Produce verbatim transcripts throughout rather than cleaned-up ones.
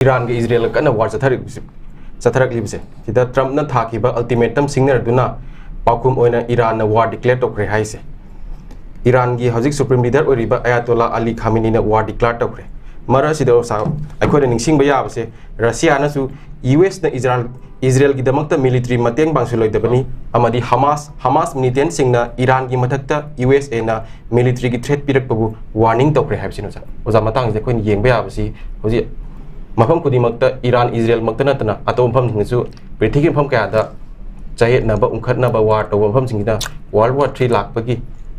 ꯏꯔꯥꯟꯒ ꯏꯖꯔꯦꯜꯒ ꯀꯟꯅ ꯋꯥꯔ ꯆꯠꯊꯔꯛꯂꯤꯕꯁꯦ, ꯆꯠꯊꯔꯛꯂꯤꯕꯁꯦ ꯁꯤꯗ ꯇ꯭ꯔꯝꯞꯅ ꯊꯥꯈꯤꯕ ꯑꯜꯇꯤꯃꯦꯇꯝ ꯁꯤꯡꯅꯔꯗꯨꯅ ꯄꯥꯎꯈꯨꯝ ꯑꯣꯏꯅ ꯏꯔꯥꯟꯅ ꯋꯥꯔ ꯗꯤꯀ꯭ꯂꯦꯌꯔ ꯇꯧꯈ꯭ꯔꯦ ꯍꯥꯏꯁꯦ꯫ ꯏꯔꯥꯟꯒꯤ ꯍꯧꯖꯤꯛ ꯁꯨꯄ꯭ꯔꯤꯝ ꯂꯤꯗꯔ ꯑꯣꯏꯔꯤꯕ ꯑꯌꯥꯇꯣꯂꯥ ꯑꯂꯤ ꯈꯥꯃꯤꯅꯤꯅ ꯋꯥꯔ ꯗꯤꯀ꯭ꯂꯦꯌꯔ ꯇꯧꯈ꯭ꯔꯦ꯫ ꯃꯔꯛ ꯑꯁꯤꯗ ꯑꯩꯈꯣꯏꯅ ꯅꯤꯡꯁꯤꯡꯕ ꯌꯥꯕꯁꯦ, ꯔꯁꯤꯌꯥꯅꯁꯨ ꯌꯨ ꯑꯦꯁꯅ ꯏꯖꯔꯥꯜ ꯏꯖꯔꯦꯜꯒꯤꯗꯃꯛꯇ ꯃꯤꯂꯤꯇꯔꯤ ꯃꯇꯦꯡ ꯄꯥꯡꯁꯤꯜꯂꯣꯏꯗꯕꯅꯤ ꯑꯃꯗꯤ ꯍꯃꯥꯁ ꯍꯃꯥꯁ ꯃꯤꯂꯤꯇꯦꯟꯁꯤꯡꯅ ꯏꯔꯥꯟꯒꯤ ꯃꯊꯛꯇ ꯌꯨ ꯑꯦꯁ ꯑꯦꯅ ꯃꯤꯂꯤꯇꯔꯤꯒꯤ ꯊ꯭ꯔꯦꯠ ꯄꯤꯔꯛꯄꯕꯨ ꯋꯥꯔꯅꯤꯡ ꯇꯧꯈ꯭ꯔꯦ ꯍꯥꯏꯕꯁꯤꯅꯤ ꯑꯣꯖꯥ꯫ ꯑꯣꯖꯥ, ꯃꯇꯥꯡꯁꯤꯗ ꯑꯩꯈꯣꯏꯅ ꯌꯦꯡꯕ ꯌꯥꯕꯁꯤ ꯍꯧꯖꯤꯛ ꯃꯐꯝ ꯈꯨꯗꯤꯡꯃꯛꯇ ꯏꯔꯥꯟ ꯏꯖꯔꯦꯜꯃꯛꯇ ꯅꯠꯇꯅ ꯑꯇꯣꯞꯄ ꯃꯐꯝꯁꯤꯡꯗꯁꯨ ꯄ꯭ꯔꯤꯊꯤꯕꯤꯒꯤ ꯃꯐꯝ ꯀꯌꯥꯗ ꯆꯌꯦꯠꯅꯕ ꯎꯪꯈꯠꯅꯕ ꯋꯥꯔ ꯇꯧꯕ ꯃꯐꯝꯁꯤꯡꯁꯤꯗ ꯋꯥꯔꯜ ꯋꯥꯔ ꯊ꯭ꯔꯤ ꯂꯥꯛꯄꯒꯤ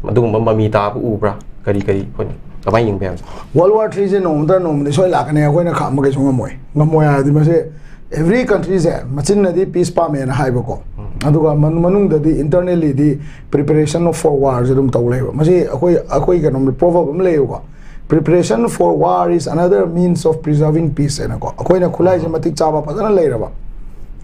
ꯑꯗꯨꯒꯨꯝꯕ ꯃꯃꯤ ꯇꯥꯕ ꯎꯕ꯭ꯔꯥ? ꯀꯔꯤ ꯀꯔꯤ ꯑꯩꯈꯣꯏꯅ ꯀꯃꯥꯏꯅ ꯌꯦꯡꯕ ꯌꯥꯕꯁꯦ? ꯋꯥꯔꯜ ꯋꯥꯔ ꯊ꯭ꯔꯤꯁꯦ ꯅꯣꯡꯃꯗ ꯅꯣꯡꯃꯗꯤ ꯁꯣꯏ ꯂꯥꯛꯀꯅꯤ, ꯑꯩꯈꯣꯏꯅ ꯈꯥꯝꯕ ꯀꯩꯁꯨ ꯉꯝꯃꯣꯏ꯫ ꯉꯝꯃꯣꯏ ꯍꯥꯏꯔꯗꯤ ꯃꯁꯦ ꯑꯦꯚ꯭ꯔꯤ ꯀꯟꯇ꯭ꯔꯤꯁꯦ ꯃꯆꯤꯟꯅꯗꯤ ꯄꯤꯁ ꯄꯥꯝꯃꯦꯅ ꯍꯥꯏꯕꯀꯣ, ꯑꯗꯨꯒ ꯃꯅꯨꯡꯗꯗꯤ ꯏꯟꯇꯔꯅꯦꯜꯂꯤꯗꯤ ꯄ꯭ꯔꯤꯄꯦꯔꯦꯁꯟ ꯐꯣꯔ ꯋꯥꯔꯁꯦ ꯑꯗꯨꯝ ꯇꯧ ꯂꯩꯕ꯫ ꯃꯁꯤ ꯑꯩꯈꯣꯏ ꯑꯩꯈꯣꯏ ꯀꯩꯅꯣ ꯄ꯭ꯔꯣꯚꯔꯕ ꯑꯃ ꯂꯩꯌꯦꯕꯀꯣ, "Preparation for war is another means of preserving peace" ꯍꯥꯏꯅꯀꯣ꯫ ꯑꯩꯈꯣꯏꯅ ꯈꯨꯠꯂꯥꯏꯁꯦ ꯃꯇꯤꯛ ꯆꯥꯕ ꯐꯖꯅ ꯂꯩꯔꯕ,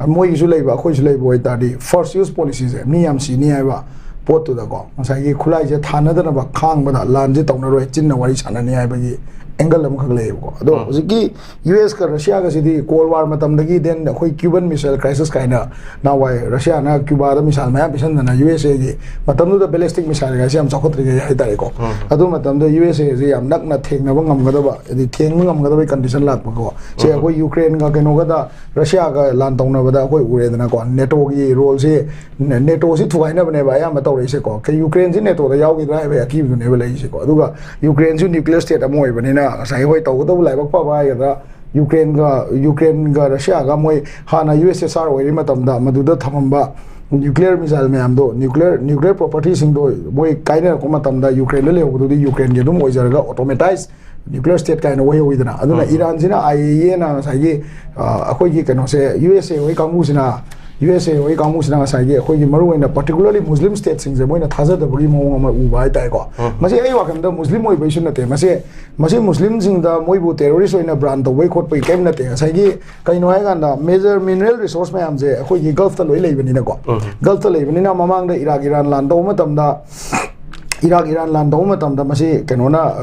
ꯃꯣꯏꯒꯤꯁꯨ ꯂꯩꯕ, ꯑꯩꯈꯣꯏꯁꯨ ꯂꯩꯕ ꯑꯣꯏꯇꯥꯔꯗꯤ, ꯐꯥꯔꯁ ꯌꯨꯁ ꯄꯣꯂꯤꯁꯤꯁꯦ, ꯃꯤ ꯌꯥꯝ ꯁꯤꯅꯤ ꯍꯥꯏꯕ ꯄꯣꯠꯇꯨꯗꯀꯣ, ꯉꯁꯥꯏꯒꯤ ꯈꯨꯠꯂꯥꯏꯁꯦ ꯊꯥꯅꯗꯅꯕ ꯈꯥꯡꯕꯗ ꯂꯥꯟꯁꯦ ꯇꯧꯅꯔꯣꯏ, ꯆꯤꯟꯅ ꯋꯥꯔꯤ ꯁꯥꯟꯅꯅꯤ ꯍꯥꯏꯕꯒꯤ ꯑꯦꯡꯒꯜ ꯑꯃꯈꯛ ꯂꯩꯌꯦꯕꯀꯣ꯫ ꯑꯗꯣ ꯍꯧꯖꯤꯛꯀꯤ ꯌꯨ ꯑꯦꯁꯀ ꯔꯁꯤꯌꯥꯒꯁꯤꯗꯤ ꯀꯣꯜ ꯋꯥꯔ ꯃꯇꯝꯗꯒꯤ, ꯗꯦꯟ ꯑꯩꯈꯣꯏ ꯀ꯭ꯌꯨꯕꯟ ꯃꯤꯁꯥꯏꯜ ꯀ꯭ꯔꯥꯏꯁꯤꯁ ꯀꯥꯏꯅ ꯅꯍꯥꯟꯋꯥꯏ ꯔꯁꯤꯌꯥꯅ ꯀ꯭ꯌꯨꯕꯥꯗ ꯃꯤꯁꯥꯏꯜ ꯃꯌꯥꯝ ꯄꯤꯁꯟꯗꯅ, ꯌꯨ ꯑꯦꯁ ꯑꯦꯒꯤ ꯃꯇꯝꯗꯨꯗ ꯕꯦꯂꯤꯁꯇꯤꯛ ꯃꯤꯁꯥꯏꯜꯒꯁꯦ ꯌꯥꯝ ꯆꯥꯎꯈꯠꯇ꯭ꯔꯤꯉꯩ ꯍꯥꯏꯇꯥꯔꯦꯀꯣ꯫ ꯑꯗꯨ ꯃꯇꯝꯗ ꯌꯨ ꯑꯦꯁ ꯑꯦꯁꯦ ꯌꯥꯝ ꯅꯛꯅ ꯊꯦꯡꯅꯕ ꯉꯝꯒꯗꯕ, ꯍꯥꯏꯗꯤ ꯊꯦꯡꯕ ꯉꯝꯒꯗꯕꯒꯤ ꯀꯟꯗꯤꯁꯟ ꯂꯥꯛꯄꯀꯣ꯫ ꯁꯦ ꯑꯩꯈꯣꯏ ꯌꯨꯀ꯭ꯔꯦꯟꯒ ꯀꯩꯅꯣꯒꯗ ꯔꯁꯤꯌꯥꯒ ꯂꯥꯟ ꯇꯧꯅꯕꯗ ꯑꯩꯈꯣꯏ ꯎꯔꯦꯗꯅꯀꯣ, ꯅꯦꯇꯣꯒꯤ ꯔꯣꯜꯁꯦ, ꯅꯦꯇꯣꯁꯤ ꯊꯨꯒꯥꯏꯅꯕꯅꯦꯕ ꯑꯌꯥꯝꯕ ꯇꯧꯔꯛꯏꯁꯦꯀꯣ꯫ ꯀꯩ ꯌꯨꯀ꯭ꯔꯦꯟꯁꯤ ꯅꯦꯇꯣꯗ ꯌꯥꯎꯈꯤꯗ꯭ꯔꯥ ꯍꯥꯏꯕꯒꯤ ꯑꯀꯤꯕꯗꯨꯅꯦꯕ ꯂꯩꯔꯤꯁꯦꯀꯣ꯫ ꯑꯗꯨꯒ ꯌꯨꯀ꯭ꯔꯦꯟꯁꯨ ꯅ꯭ꯌꯨꯀ꯭ꯂꯤꯌꯔ ꯁ꯭ꯇꯦꯠ ꯑꯃ ꯑꯣꯏꯕꯅꯤꯅ, ꯉꯁꯥꯏ ꯍꯣꯏ ꯇꯧꯒꯗꯕ ꯂꯥꯏꯕꯛ ꯐꯕ ꯍꯥꯏꯒꯗ꯭ꯔꯥ, ꯌꯨꯀ꯭ꯔꯦꯟꯒ ꯌꯨꯀ꯭ꯔꯦꯟꯒ ꯔꯁꯤꯌꯥꯒ ꯃꯣꯏ ꯍꯥꯟꯅ ꯌꯨ ꯑꯦꯁ ꯑꯦꯁ ꯑꯥꯔ ꯑꯣꯏꯔꯤ ꯃꯇꯝꯗ ꯃꯗꯨꯗ ꯊꯝꯃꯝꯕ ꯅ꯭ꯌꯨꯀ꯭ꯂꯤꯌꯔ ꯃꯤꯁꯥꯏꯜ ꯃꯌꯥꯝꯗꯣ, ꯅ꯭ꯌꯨꯀ꯭ꯂꯤꯌꯔ ꯅ꯭ꯌꯨꯀ꯭ꯂꯤꯌꯔ ꯄ꯭ꯔꯣꯄꯔꯇꯤꯁꯤꯡꯗꯣ ꯃꯣꯏ ꯀꯥꯏꯅꯔꯛꯄ ꯃꯇꯝꯗ ꯌꯨꯀ꯭ꯔꯦꯟꯗ ꯂꯩꯍꯧꯕꯗꯨꯗꯤ ꯌꯨꯀ꯭ꯔꯦꯟꯒꯤ ꯑꯗꯨꯝ ꯑꯣꯏꯖꯔꯒ ꯑꯣꯇꯣꯃꯦꯇꯥꯏꯖ ꯅ꯭ꯌꯨꯀ꯭ꯂꯤꯌꯔ ꯁ꯭ꯇꯦꯠ ꯀꯥꯏꯅ ꯑꯣꯏꯍꯧꯋꯤꯗꯅ꯫ ꯑꯗꯨꯅ ꯏꯔꯥꯟꯁꯤꯅ ꯑꯥꯏ ꯑꯦ ꯑꯦꯅ ꯉꯁꯥꯏꯒꯤ, ꯑ, ꯑꯩꯈꯣꯏꯒꯤ ꯀꯩꯅꯣꯁꯦ, ꯌꯨ ꯑꯦꯁ ꯑꯦ ꯍꯣꯏ ꯀꯥꯡꯕꯨꯁꯤꯅ, ꯌꯨ ꯑꯦꯁ ꯑꯦ ꯍꯣꯏ ꯀꯥꯡꯕꯨꯁꯤꯅ ꯉꯁꯥꯏꯒꯤ ꯑꯩꯈꯣꯏꯒꯤ ꯃꯔꯨꯑꯣꯏꯅ ꯄꯥꯔꯇꯤꯀꯨꯂꯔꯂꯤ ꯃꯨꯁꯂꯤꯝ ꯁ꯭ꯇꯦꯠꯁꯤꯡꯁꯦ ꯃꯣꯏꯅ ꯊꯥꯖꯗꯕꯒꯤ ꯃꯑꯣꯡ ꯑꯃ ꯎꯕ ꯍꯥꯏꯇꯥꯔꯦꯀꯣ꯫ ꯃꯁꯤ ꯑꯩ ꯋꯥꯈꯜꯗ ꯃꯨꯁꯂꯤꯝ ꯑꯣꯏꯕꯩꯁꯨ ꯅꯠꯇꯦ, ꯃꯁꯤ ꯃꯁꯤ ꯃꯨꯁꯂꯤꯝꯁꯤꯡꯗ ꯃꯣꯏꯕꯨ ꯇꯦꯔꯣꯔꯤꯁ ꯑꯣꯏꯅ ꯕ꯭ꯔꯥꯟ ꯇꯧꯕꯩ ꯈꯣꯠꯄꯒꯤ ꯀꯔꯤꯝ ꯅꯠꯇꯦ꯫ ꯉꯁꯥꯏꯒꯤ ꯀꯩꯅꯣ ꯍꯥꯏꯀꯥꯟꯗ ꯃꯦꯖꯔ ꯃꯤꯅꯔꯦꯜ ꯔꯤꯁꯣꯔꯁ ꯃꯌꯥꯝꯁꯦ ꯑꯩꯈꯣꯏꯒꯤ ꯒꯜꯐꯇ ꯂꯣꯏ ꯂꯩꯕꯅꯤꯅꯀꯣ, ꯒꯜꯐꯇ ꯂꯩꯕꯅꯤꯅ ꯃꯃꯥꯡꯗ ꯏꯔꯥꯛ ꯏꯔꯥꯟ ꯂꯥꯟ ꯇꯧꯕ ꯃꯇꯝꯗ ꯏꯔꯥꯛ ꯏꯔꯥꯟ ꯂꯥꯟ ꯇꯧꯕ ꯃꯇꯝꯗ ꯃꯁꯤ ꯀꯩꯅꯣꯅ,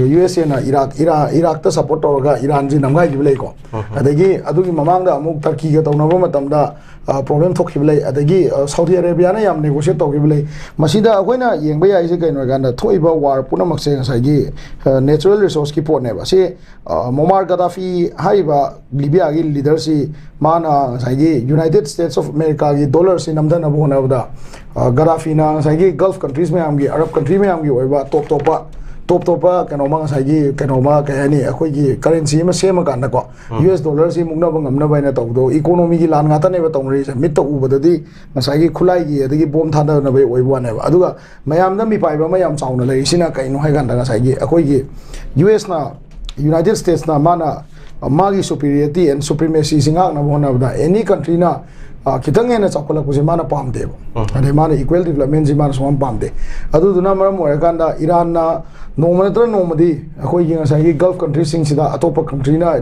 ꯌꯨ ꯑꯦꯁ ꯑꯦꯅ ꯏꯔꯥꯛ ꯏꯔꯥ ꯏꯔꯥꯛꯇ ꯁꯞꯄꯣꯔꯠ ꯇꯧꯔꯒ ꯏꯔꯥꯟꯁꯤ ꯅꯝꯒꯥꯏꯈꯤꯕ ꯂꯩꯀꯣ꯫ ꯑꯗꯒꯤ ꯑꯗꯨꯒꯤ ꯃꯃꯥꯡꯗ ꯑꯃꯨꯛ ꯇꯔꯀꯤꯒ ꯇꯧꯅꯕ ꯃꯇꯝꯗ ꯄ꯭ꯔꯣꯕ꯭ꯂꯦꯝ ꯊꯣꯛꯈꯤꯕ ꯂꯩ꯫ ꯑꯗꯒꯤ ꯁꯥꯎꯗꯤ ꯑꯔꯦꯕꯤꯌꯥꯅ ꯌꯥꯝ ꯅꯦꯒꯣꯁꯤꯌꯦꯠ ꯇꯧꯈꯤꯕ ꯂꯩ꯫ ꯃꯁꯤꯗ ꯑꯩꯈꯣꯏꯅ ꯌꯦꯡꯕ ꯌꯥꯏꯁꯦ ꯀꯩꯅꯣ ꯍꯥꯏ ꯀꯥꯟꯗ, ꯊꯣꯛꯏꯕ ꯋꯥꯔ ꯄꯨꯝꯅꯃꯛꯁꯦ ꯉꯁꯥꯏꯒꯤ ꯅꯦꯆꯔꯦꯜ ꯔꯤꯁꯣꯔꯁꯀꯤ ꯄꯣꯠꯅꯦꯕ꯫ ꯁꯤ ꯃꯣꯃꯥꯔ ꯒꯗꯥꯐꯤ ꯍꯥꯏꯔꯤꯕ ꯂꯤꯕꯤꯌꯥꯒꯤ ꯂꯤꯗꯔꯁꯤ, ꯃꯥꯅ ꯉꯁꯥꯏꯒꯤ ꯌꯨꯅꯥꯏꯇꯦꯗ ꯁ꯭ꯇꯦꯠꯁ ꯑꯣꯐ ꯑꯃꯦꯔꯤꯀꯥꯒꯤ ꯗꯣꯂꯔꯁꯤ ꯅꯝꯊꯅꯕ ꯍꯣꯠꯅꯕꯗ, ꯒꯗꯥꯐꯤꯅ ꯉꯁꯥꯏꯒꯤ ꯒꯜꯐ ꯀꯟꯇ꯭ꯔꯤꯁ ꯃꯌꯥꯝꯒꯤ, ꯑꯔꯕ ꯀꯟꯇ꯭ꯔꯤ ꯃꯌꯥꯝꯒꯤ ꯑꯣꯏꯕ ꯇꯣꯞ ꯇꯣꯞꯄ ꯇꯣꯞ ꯇꯣꯞꯄ ꯀꯩꯅꯣꯃ, ꯉꯁꯥꯏꯒꯤ ꯀꯩꯅꯣꯃ, ꯀꯩ ꯍꯥꯏꯅꯤ, ꯑꯩꯈꯣꯏꯒꯤ ꯀꯔꯦꯟꯁꯤ ꯑꯃ ꯁꯦꯝꯃꯀꯥꯟꯗꯀꯣ, ꯌꯨ ꯑꯦꯁ ꯗꯣꯂꯔꯁꯤ ꯃꯨꯛꯅꯕ ꯉꯝꯅꯕ ꯍꯥꯏꯅ ꯇꯧꯕꯗꯣ, ꯏꯀꯣꯅꯣꯃꯤꯒꯤ ꯂꯥꯟ ꯉꯥꯛꯇꯅꯦꯕ ꯇꯧꯅꯔꯤꯁꯦ꯫ ꯃꯤꯠꯇ ꯎꯕꯗꯗꯤ ꯉꯁꯥꯏꯒꯤ ꯈꯨꯠꯂꯥꯏꯒꯤ ꯑꯗꯒꯤ ꯕꯣꯝ ꯊꯥꯗꯅꯕꯒꯤ ꯑꯣꯏꯕ ꯋꯥꯅꯦꯕ꯫ ꯑꯗꯨꯒ ꯃꯌꯥꯝꯗ ꯃꯤꯄꯥꯏꯕ ꯑꯃ ꯌꯥꯝ ꯆꯥꯎꯅ ꯂꯩꯔꯤꯁꯤꯅ ꯀꯩꯅꯣ ꯍꯥꯏ ꯀꯥꯟꯗ, ꯉꯁꯥꯏꯒꯤ ꯑꯩꯈꯣꯏꯒꯤ ꯌꯨ ꯑꯦꯁꯅ, ꯌꯨꯅꯥꯏꯇꯦꯗ ꯁ꯭ꯇꯦꯠꯁꯅ ꯃꯥꯅ ꯃꯥꯒꯤ superiority and supremacyꯁꯤ ꯉꯥꯛꯅꯕ ꯍꯣꯠꯅꯕꯗ, ꯑꯦꯅꯤ ꯀꯟꯇ꯭ꯔꯤꯅ ꯈꯤꯇꯪ ꯍꯦꯟꯅ ꯆꯥꯎꯈꯠꯂꯛꯄꯁꯦ ꯃꯥꯅ ꯄꯥꯝꯗꯦꯕ꯫ ꯑꯗꯩ ꯃꯥꯅ ꯏꯀ꯭ꯋꯦꯜ ꯗꯤꯕꯂꯞꯃꯦꯟꯁꯤ ꯃꯥꯅ ꯁꯨꯡꯄꯥꯝ ꯄꯥꯝꯗꯦ꯫ ꯑꯗꯨꯗꯨꯅ ꯃꯔꯝ ꯑꯣꯏꯔꯀꯥꯟꯗ ꯏꯔꯥꯟꯅ ꯅꯣꯡꯃ ꯅꯠꯇ꯭ꯔꯒ ꯅꯣꯡꯃꯗꯤ ꯑꯩꯈꯣꯏꯒꯤ ꯉꯁꯥꯏꯒꯤ ꯒꯜꯐ ꯀꯟꯇ꯭ꯔꯤꯁꯤꯡꯁꯤꯗ ꯑꯇꯣꯞꯄ ꯀꯟꯇ꯭ꯔꯤꯅ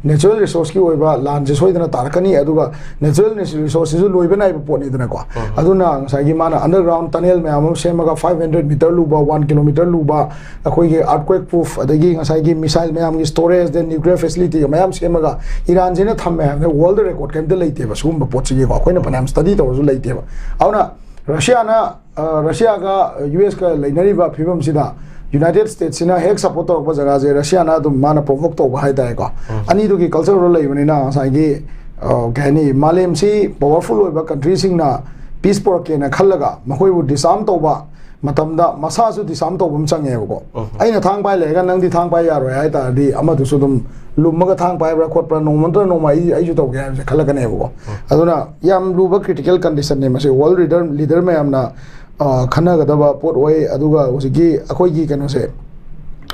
ꯅꯦꯆꯔꯦꯜ ꯔꯤꯁꯣꯔꯁꯀꯤ ꯑꯣꯏꯕ ꯂꯥꯟꯁꯦ ꯁꯣꯏꯗꯅ ꯇꯥꯔꯛꯀꯅꯤ꯫ ꯑꯗꯨꯒ ꯅꯦꯆꯔꯦꯜ ꯔꯤꯁꯣꯔꯁꯁꯤꯁꯨ ꯂꯣꯏꯕ ꯅꯥꯏꯕ ꯄꯣꯠꯅꯤꯗꯅꯀꯣ꯫ ꯑꯗꯨꯅ ꯉꯁꯥꯏꯒꯤ ꯃꯥꯅ ꯑꯟꯗꯔꯒ꯭ꯔꯥꯎꯟ ꯇꯅꯦꯜ ꯃꯌꯥꯝ ꯑꯃ ꯁꯦꯝꯃꯒ, ꯐꯥꯏꯚ ꯍꯟꯗ꯭ꯔꯦꯗ ꯃꯤꯇꯔ ꯂꯨꯕ, ꯋꯥꯟ ꯀꯤꯂꯣꯃꯤꯇꯔ ꯂꯨꯕ, ꯑꯩꯈꯣꯏꯒꯤ ꯑꯥꯔꯠꯀ꯭ꯋꯦꯛ ꯄ꯭ꯔꯨꯐ, ꯑꯗꯒꯤ ꯉꯁꯥꯏꯒꯤ ꯃꯤꯁꯥꯏꯜ ꯃꯌꯥꯝꯒꯤ ꯁ꯭ꯇꯣꯔꯦꯖ, ꯗꯦꯟ ꯅ꯭ꯌꯨꯀ꯭ꯂꯤꯌꯔ ꯐꯦꯁꯤꯂꯤꯇꯤꯒ ꯃꯌꯥꯝ ꯁꯦꯝꯃꯒ ꯏꯔꯥꯟꯁꯤꯅ ꯊꯝꯃꯦ ꯍꯥꯏꯕꯗ ꯋꯥꯔꯜꯗ ꯔꯦꯀꯣꯔꯗ ꯀꯩꯝꯇ ꯂꯩꯇꯦꯕ ꯁꯤꯒꯨꯝꯕ ꯄꯣꯠꯁꯤꯒꯤꯀꯣ꯫ ꯑꯩꯈꯣꯏꯅ ꯐꯅꯌꯥꯝ ꯁ꯭ꯇꯗꯤ ꯇꯧꯔꯁꯨ ꯂꯩꯇꯦꯕ꯫ ꯑꯗꯨꯅ ꯔꯁꯤꯌꯥꯅ, ꯑ, ꯔꯁꯤꯌꯥꯒ ꯌꯨ ꯑꯦꯁꯀ ꯂꯩꯅꯔꯤꯕ ꯐꯤꯕꯝꯁꯤꯗ ꯌꯨꯅꯥꯏꯇꯦꯗ ꯁ꯭ꯇꯦꯠꯁꯤꯅ ꯍꯦꯛ ꯁꯞꯄꯣꯔꯠ ꯇꯧꯔꯛꯄ ꯖꯒꯥꯁꯦ ꯔꯁꯤꯌꯥꯅ ꯑꯗꯨꯝ ꯃꯥꯅ ꯄ꯭ꯔꯣꯚꯣꯛ ꯇꯧꯕ ꯍꯥꯏꯇꯥꯔꯦꯀꯣ꯫ ꯑꯅꯤꯗꯨꯒꯤ ꯀꯜꯆꯔꯗꯣ ꯂꯩꯕꯅꯤꯅ ꯉꯁꯥꯏꯒꯤ, ꯑ, ꯀꯩ ꯍꯥꯏꯅꯤ, ꯃꯥꯂꯦꯝꯁꯤ ꯄꯋꯥꯔꯐꯨꯜ ꯑꯣꯏꯕ ꯀꯟꯇ꯭ꯔꯤꯁꯤꯡꯅ ꯄꯤꯁ ꯄꯨꯔꯛꯀꯦꯅ ꯈꯜꯂꯒ ꯃꯈꯣꯏꯕꯨ ꯗꯤꯁꯑꯥꯔꯝ ꯇꯧꯕ ꯃꯇꯝꯗ ꯃꯁꯥꯁꯨ ꯗꯤꯁꯑꯥꯔꯝ ꯇꯧꯕ ꯑꯃ ꯆꯪꯉꯦꯕꯀꯣ꯫ ꯑꯩꯅ ꯊꯥꯡ ꯄꯥꯏ ꯂꯩꯔꯒ ꯅꯪꯗꯤ ꯊꯥꯡ ꯄꯥꯏ ꯌꯥꯔꯣꯏ ꯍꯥꯏ ꯇꯥꯔꯗꯤ ꯑꯃꯗꯨꯁꯨ ꯑꯗꯨꯝ ꯂꯨꯝꯃꯒ ꯊꯥꯡ ꯄꯥꯏꯕ꯭ꯔꯥ ꯈꯣꯠꯄ꯭ꯔꯥ, ꯅꯣꯡꯃ ꯅꯠꯇ꯭ꯔꯒ ꯅꯣꯡꯃ ꯑꯩ, ꯑꯩꯁꯨ ꯇꯧꯒꯦ ꯍꯥꯏꯕꯁꯦ ꯈꯜꯂꯛꯀꯅꯦꯕꯀꯣ꯫ ꯑꯗꯨꯅ ꯌꯥꯝ ꯂꯨꯕ ꯀ꯭ꯔꯤꯇꯤꯀꯦꯜ ꯀꯟꯗꯤꯁꯟꯅꯦ ꯃꯁꯤ꯫ ꯋꯥꯔꯜꯗ ꯂꯤꯗꯔ, ꯂꯤꯗꯔ ꯃꯌꯥꯝꯅ, ꯑ, ꯈꯟꯅꯒꯗꯕ ꯄꯣꯠ ꯑꯣꯏ꯫ ꯑꯗꯨꯒ ꯍꯧꯖꯤꯛꯀꯤ ꯑꯩꯈꯣꯏꯒꯤ ꯀꯩꯅꯣꯁꯦ,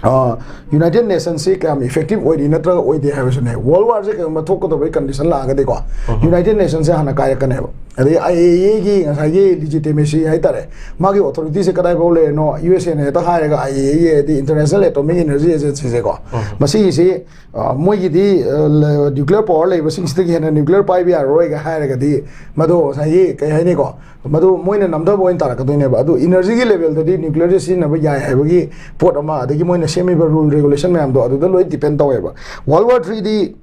ꯑ, ꯌꯨꯅꯥꯏꯇꯦꯗ ꯅꯦꯁꯟꯁꯤ ꯀꯌꯥꯝ ꯏꯐꯦꯛꯇꯤꯚ ꯑꯣꯏꯔꯤ ꯅꯠꯇ꯭ꯔꯒ ꯑꯣꯏꯗꯦ ꯍꯥꯏꯕꯁꯤꯅꯦ꯫ ꯋꯥꯔꯜ ꯋꯥꯔꯁꯦ ꯀꯩꯒꯨꯝꯕ ꯊꯣꯛꯀꯗꯕꯒꯤ ꯀꯟꯗꯤꯁꯟ ꯂꯥꯛꯑꯒꯗꯤꯀꯣ, ꯌꯨꯅꯥꯏꯇꯦꯗ ꯅꯦꯁꯟꯁꯦ ꯍꯥꯟꯅ ꯀꯥꯏꯔꯛꯀꯅꯦꯕ꯫ ꯑꯗꯩ ꯑꯥꯏ ꯑꯦ ꯏ ꯑꯦꯒꯤ ꯉꯁꯥꯏꯒꯤ ꯂꯤꯖꯤꯇꯤꯃꯦꯁꯤ ꯍꯥꯏꯇꯥꯔꯦ, ꯃꯥꯒꯤ ꯑꯣꯊꯣꯔꯤꯇꯤꯁꯦ ꯀꯗꯥꯏꯐꯥꯎ ꯂꯩꯔꯤꯅꯣ? ꯌꯨ ꯑꯦꯁ ꯑꯦꯅ ꯍꯦꯛꯇ ꯍꯥꯏꯔꯒ, ꯑꯥꯏ ꯑꯦ ꯏ ꯑꯦ ꯍꯥꯏꯗꯤ ꯏꯟꯇꯔꯅꯦꯁꯅꯦꯜ ꯑꯦꯇꯣꯃꯤꯛ ꯏꯅꯔꯖꯤ ꯑꯦꯖꯦꯟꯁꯤꯁꯦꯀꯣ, ꯃꯁꯤꯒꯤꯁꯤ ꯑ, ꯃꯣꯏꯒꯤꯗꯤ ꯅ꯭ꯌꯨꯀ꯭ꯂꯤꯌꯔ ꯄꯋꯥꯔ ꯂꯩꯕꯁꯤꯡꯁꯤꯗꯒꯤ ꯍꯦꯟꯅ ꯅ꯭ꯌꯨꯀ꯭ꯂꯤꯌꯔ ꯄꯥꯏꯕ ꯌꯥꯔꯔꯣꯏꯒ ꯍꯥꯏꯔꯒꯗꯤ, ꯃꯗꯨ ꯉꯁꯥꯏꯒꯤ ꯀꯩ ꯍꯥꯏꯅꯤꯀꯣ, ꯃꯗꯨ ꯃꯣꯏꯅ ꯅꯝꯊꯕ ꯑꯣꯏꯅ ꯇꯥꯔꯛꯀꯗꯣꯏꯅꯦꯕ꯫ ꯑꯗꯨ ꯏꯅꯔꯖꯤꯒꯤ ꯂꯦꯚꯦꯜꯗꯗꯤ ꯅ꯭ꯌꯨꯀ꯭ꯂꯤꯌꯔꯁꯦ ꯁꯤꯖꯤꯟꯅꯕ ꯌꯥꯏ ꯍꯥꯏꯕꯒꯤ ꯄꯣꯠ ꯑꯃ, ꯑꯗꯒꯤ ꯃꯣꯏꯅ ꯁꯦꯝꯃꯤꯕ ꯔꯨꯜ ꯔꯦꯒꯨꯂꯦꯁꯟ ꯃꯌꯥꯝꯗꯣ ꯑꯗꯨꯗ ꯂꯣꯏ ꯗꯤꯄꯦꯟ ꯇꯧꯋꯦꯕ꯫ ꯋꯥꯔꯜ ꯋꯥꯔ ꯊ꯭ꯔꯤꯗꯤ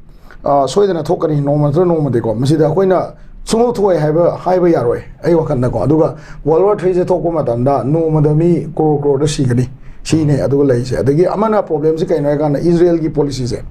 ꯁꯣꯏꯗꯅ ꯊꯣꯛꯀꯅꯤ ꯅꯣꯡꯃ ꯅꯠꯇ꯭ꯔꯒ ꯅꯣꯡꯃꯗꯤꯀꯣ꯫ ꯃꯁꯤꯗ ꯑꯩꯈꯣꯏꯅ ꯁꯨꯡꯊꯣꯛ ꯊꯣꯛꯑꯣꯏ ꯍꯥꯏꯕ, ꯍꯥꯏꯕ ꯌꯥꯔꯣꯏ ꯑꯩ ꯋꯥꯈꯜꯗꯀꯣ꯫ ꯑꯗꯨꯒ ꯋꯥꯔꯜ ꯋꯥꯔ ꯊ꯭ꯔꯤꯁꯦ ꯊꯣꯛꯄ ꯃꯇꯝꯗ ꯅꯣꯡꯃꯗ ꯃꯤ ꯀ꯭ꯔꯣꯔ ꯀ꯭ꯔꯣꯔꯗ ꯁꯤꯒꯅꯤ꯫ ꯁꯤꯅꯦ ꯑꯗꯨꯒ ꯂꯩꯔꯤꯁꯦ꯫ ꯑꯗꯒꯤ ꯑꯃꯅ ꯄ꯭ꯔꯣꯕ꯭ꯂꯦꯝꯁꯤ ꯀꯩꯅꯣ ꯍꯥꯏꯀꯥꯟꯗ ꯏꯖꯔꯦꯜꯒꯤ ꯄꯣꯂꯤꯁꯤꯁꯦ꯫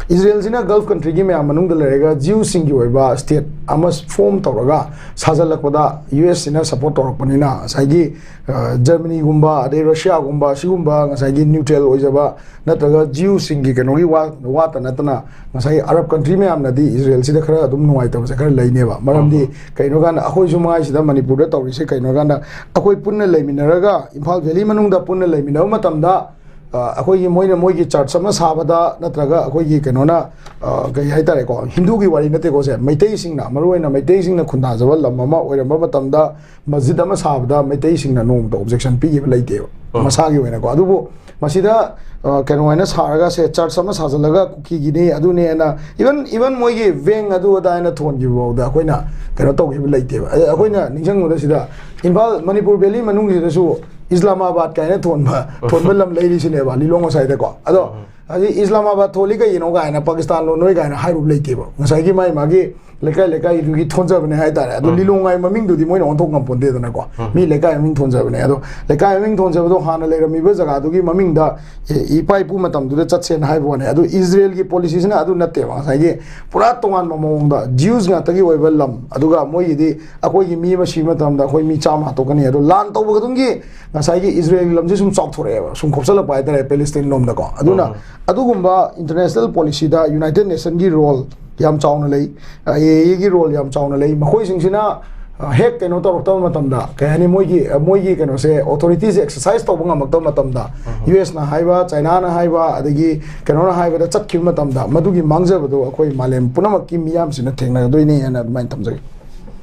ꯏꯖꯔꯦꯜꯁꯤꯅ ꯒꯜꯐ ꯀꯟꯇ꯭ꯔꯤꯒꯤ ꯃꯌꯥꯝ ꯃꯅꯨꯡꯗ ꯂꯩꯔꯒ ꯖ꯭ꯌꯨꯁꯁꯤꯡꯒꯤ ꯑꯣꯏꯕ ꯁ꯭ꯇꯦꯠ ꯑꯃ ꯐꯣꯝ ꯇꯧꯔꯒ ꯁꯥꯖꯜꯂꯛꯄꯗ ꯌꯨ ꯑꯦꯁꯁꯤꯅ ꯁꯞꯄꯣꯔꯠ ꯇꯧꯔꯛꯄꯅꯤꯅ ꯉꯁꯥꯏꯒꯤ, ꯑ, ꯖꯔꯃꯅꯤꯒꯨꯝꯕ ꯑꯗꯩ ꯔꯁꯤꯌꯥꯒꯨꯝꯕ ꯁꯤꯒꯨꯝꯕ ꯉꯁꯥꯏꯒꯤ ꯅ꯭ꯌꯨꯇ꯭ꯔꯦꯜ ꯑꯣꯏꯖꯕ ꯅꯠꯇ꯭ꯔꯒ ꯖ꯭ꯌꯨꯁꯁꯤꯡꯒꯤ ꯀꯩꯅꯣꯒꯤ ꯋꯥ-, ꯋꯥꯇ ꯅꯠꯇꯅ ꯉꯁꯥꯏꯒꯤ ꯑꯔꯕ ꯀꯟꯇ꯭ꯔꯤ ꯃꯌꯥꯝꯅꯗꯤ ꯏꯖꯔꯦꯜꯁꯤꯗ ꯈꯔ ꯑꯗꯨꯝ ꯅꯨꯡꯉꯥꯏꯇꯕꯁꯦ ꯈꯔ ꯂꯩꯅꯦꯕ꯫ ꯃꯔꯝꯗꯤ ꯀꯩꯅꯣ ꯀꯥꯟꯗ ꯑꯩꯈꯣꯏꯁꯨ ꯃꯉꯥꯏꯁꯤꯗ ꯃꯅꯤꯄꯨꯔꯗ ꯇꯧꯔꯤꯁꯦ ꯀꯩꯅꯣ ꯀꯥꯟꯗ ꯑꯩꯈꯣꯏ ꯄꯨꯟꯅ ꯂꯩꯃꯤꯟꯅꯔꯒ ꯏꯝꯐꯥꯜ ꯚꯦꯂꯤ ꯃꯅꯨꯡꯗ ꯄꯨꯟꯅ ꯂꯩꯃꯤꯟꯅꯕ ꯃꯇꯝꯗ, ꯑ, ꯑꯩꯈꯣꯏꯒꯤ ꯃꯣꯏꯅ ꯃꯣꯏꯒꯤ ꯆꯔꯆ ꯑꯃ ꯁꯥꯕꯗ ꯅꯠꯇ꯭ꯔꯒ ꯑꯩꯈꯣꯏꯒꯤ ꯀꯩꯅꯣꯅ, ꯑ, ꯀꯩ ꯍꯥꯏꯇꯥꯔꯦꯀꯣ, ꯍꯤꯟꯗꯨꯒꯤ ꯋꯥꯔꯤ ꯅꯠꯇꯦꯀꯣ ꯁꯦ, ꯃꯩꯇꯩꯁꯤꯡꯅ, ꯃꯔꯨꯑꯣꯏꯅ ꯃꯩꯇꯩꯁꯤꯡꯅ ꯈꯨꯟꯗꯥꯖꯕ ꯂꯝ ꯑꯃ ꯑꯣꯏꯔꯝꯕ ꯃꯇꯝꯗ ꯃꯁꯖꯤꯗ ꯑꯃ ꯁꯥꯕꯗ ꯃꯩꯇꯩꯁꯤꯡꯅ ꯅꯣꯡꯃꯇ ꯑꯣꯕꯖꯦꯛꯁꯟ ꯄꯤꯈꯤꯕ ꯂꯩꯇꯦꯕ꯫ ꯃꯁꯥꯒꯤ ꯑꯣꯏꯅꯀꯣ꯫ ꯑꯗꯨꯕꯨ ꯃꯁꯤꯗ, ꯑ, ꯀꯩꯅꯣ ꯍꯥꯏꯅ ꯁꯥꯔꯒ ꯁꯦ, ꯆꯔꯆ ꯑꯃ ꯁꯥꯖꯜꯂꯒ ꯀꯨꯀꯤꯒꯤꯅꯤ ꯑꯗꯨꯅꯦꯅ, ꯏꯚꯟ, ꯏꯚꯟ ꯃꯣꯏꯒꯤ ꯚꯦꯡ ꯑꯗꯨ ꯑꯗꯥ ꯍꯥꯏꯅ ꯊꯣꯟꯈꯤꯕ ꯐꯥꯎꯗ ꯑꯩꯈꯣꯏꯅ ꯀꯩꯅꯣ ꯇꯧꯈꯤꯕ ꯂꯩꯇꯦꯕ꯫ ꯑꯗ ꯑꯩꯈꯣꯏꯅ ꯅꯤꯡꯁꯤꯡꯕꯗ ꯁꯤꯗ ꯏꯝꯐꯥꯜ, ꯃꯅꯤꯄꯨꯔ ꯚꯦꯂꯤ ꯃꯅꯨꯡꯁꯤꯗꯁꯨ ꯏꯁꯂꯥꯃꯥꯕꯥꯗ ꯀꯥꯏꯅ ꯊꯣꯟꯕ, ꯊꯣꯟꯕ ꯂꯝ ꯂꯩꯔꯤꯁꯤꯅꯦꯕ ꯂꯤꯂꯣꯡ ꯉꯁꯥꯏꯗꯀꯣ꯫ ꯑꯗꯣ ꯍꯧꯖꯤꯛ ꯏꯁꯂꯥꯃꯥꯕꯥꯗ ꯊꯣꯜꯂꯤ ꯀꯩꯒꯤꯅꯣ ꯀꯥꯏꯅ, ꯄꯥꯀꯤꯁꯇꯥꯟ ꯂꯣꯟꯅꯣꯏ ꯀꯥꯏꯅ ꯍꯥꯏꯔꯨꯕ ꯂꯩꯇꯦꯕ꯫ ꯉꯁꯥꯏꯒꯤ ꯃꯥꯏ ꯃꯥꯒꯤ ꯂꯩꯀꯥꯏ ꯂꯩꯀꯥꯏꯗꯨꯒꯤ ꯊꯣꯟꯖꯕꯅꯦ ꯍꯥꯏꯇꯥꯔꯦ꯫ ꯑꯗꯣ ꯎꯝ꯫ ꯂꯤꯂꯣꯡ ꯍꯥꯏ ꯃꯃꯤꯡꯗꯨꯗꯤ ꯃꯣꯏꯅ ꯑꯣꯟꯊꯣꯛ ꯉꯝꯄꯣꯟꯇꯦꯗꯅꯀꯣ꯫ ꯎꯝ꯫ ꯃꯤ ꯂꯩꯀꯥꯏ ꯃꯃꯤꯡ ꯊꯣꯟꯖꯕꯅꯦ꯫ ꯑꯗꯣ ꯂꯩꯀꯥꯏ ꯃꯃꯤꯡ ꯊꯣꯟꯖꯕꯗꯣ ꯍꯥꯟꯅ ꯂꯩꯔꯝꯃꯤꯕ ꯖꯒꯥꯗꯨꯒꯤ ꯃꯃꯤꯡꯗ, ꯑꯦ, ꯏꯄꯥ ꯏꯄꯨ ꯃꯇꯝꯗꯨꯗ ꯆꯠꯁꯦꯅ ꯍꯥꯏꯕ ꯋꯥꯅꯦ꯫ ꯑꯗꯣ ꯏꯖꯔꯦꯜꯒꯤ ꯄꯣꯂꯤꯁꯤꯁꯤꯅ ꯑꯗꯨ ꯅꯠꯇꯦꯕ꯫ ꯉꯁꯥꯏꯒꯤ ꯄꯨꯔꯥ ꯇꯣꯉꯥꯟꯕ ꯃꯑꯣꯡꯗ ꯖ꯭ꯌꯨꯁ ꯉꯥꯛꯇꯒꯤ ꯑꯣꯏꯕ ꯂꯝ, ꯑꯗꯨꯒ ꯃꯣꯏꯒꯤꯗꯤ ꯑꯩꯈꯣꯏꯒꯤ ꯃꯤ ꯑꯃ ꯁꯤꯕ ꯃꯇꯝꯗ ꯑꯩꯈꯣꯏ ꯃꯤ ꯆꯥꯝꯃ ꯍꯥꯠꯇꯣꯛꯀꯅꯤ꯫ ꯑꯗꯣ ꯂꯥꯟ ꯇꯧꯕ ꯈꯨꯗꯤꯡꯒꯤ ꯉꯁꯥꯏꯒꯤ ꯏꯖꯔꯦꯜꯒꯤ ꯂꯝꯁꯦ ꯁꯨꯝ ꯆꯥꯎꯊꯣꯔꯛꯑꯦꯕ, ꯁꯨꯝ ꯈꯣꯞꯆꯜꯂꯛꯄ ꯍꯥꯏꯇꯥꯔꯦ, ꯄꯦꯂꯦꯁꯇꯤꯟ ꯂꯣꯝꯗꯀꯣ꯫ ꯑꯗꯨꯅ ꯎꯝ꯫ ꯑꯗꯨꯒꯨꯝꯕ ꯏꯟꯇꯔꯅꯦꯁꯅꯦꯜ ꯄꯣꯂꯤꯁꯤꯗ ꯌꯨꯅꯥꯏꯇꯦꯗ ꯅꯦꯁꯟꯒꯤ ꯔꯣꯜ ꯌꯥꯝ ꯆꯥꯎꯅ ꯂꯩ, ꯑꯥꯏ ꯑꯦ ꯏ ꯑꯦꯒꯤ ꯔꯣꯜ ꯌꯥꯝ ꯆꯥꯎꯅ ꯂꯩ꯫ ꯃꯈꯣꯏꯁꯤꯡꯁꯤꯅ, ꯑ, ꯍꯦꯛ ꯀꯩꯅꯣ ꯇꯧꯔꯛꯇꯕ ꯃꯇꯝꯗ, ꯀꯩ ꯍꯥꯏꯅꯤ, ꯃꯣꯏꯒꯤ, ꯑ, ꯃꯣꯏꯒꯤ ꯀꯩꯅꯣꯁꯦ, ꯑꯣꯊꯣꯔꯤꯇꯤꯁꯦ ꯑꯦꯛꯁꯔꯁꯥꯏꯁ ꯇꯧꯕ ꯉꯝꯃꯛꯇꯕ ꯃꯇꯝꯗ, ꯎꯝ꯫ ꯌꯨ ꯑꯦꯁꯅ ꯍꯥꯏꯕ, ꯆꯥꯏꯅꯥꯅ ꯍꯥꯏꯕ, ꯑꯗꯒꯤ ꯀꯩꯅꯣꯅ ꯍꯥꯏꯕꯗ ꯆꯠꯈꯤꯕ ꯃꯇꯝꯗ, ꯃꯗꯨꯒꯤ ꯃꯥꯡꯖꯕꯗꯣ ꯑꯩꯈꯣꯏ ꯃꯥꯂꯦꯝ ꯄꯨꯝꯅꯃꯛꯀꯤ ꯃꯤꯌꯥꯝꯁꯤꯅ ꯊꯦꯡꯅꯒꯗꯣꯏꯅꯦ ꯍꯥꯏꯅ ꯑꯗꯨꯃꯥꯏꯅ ꯊꯝꯖꯒꯦ꯫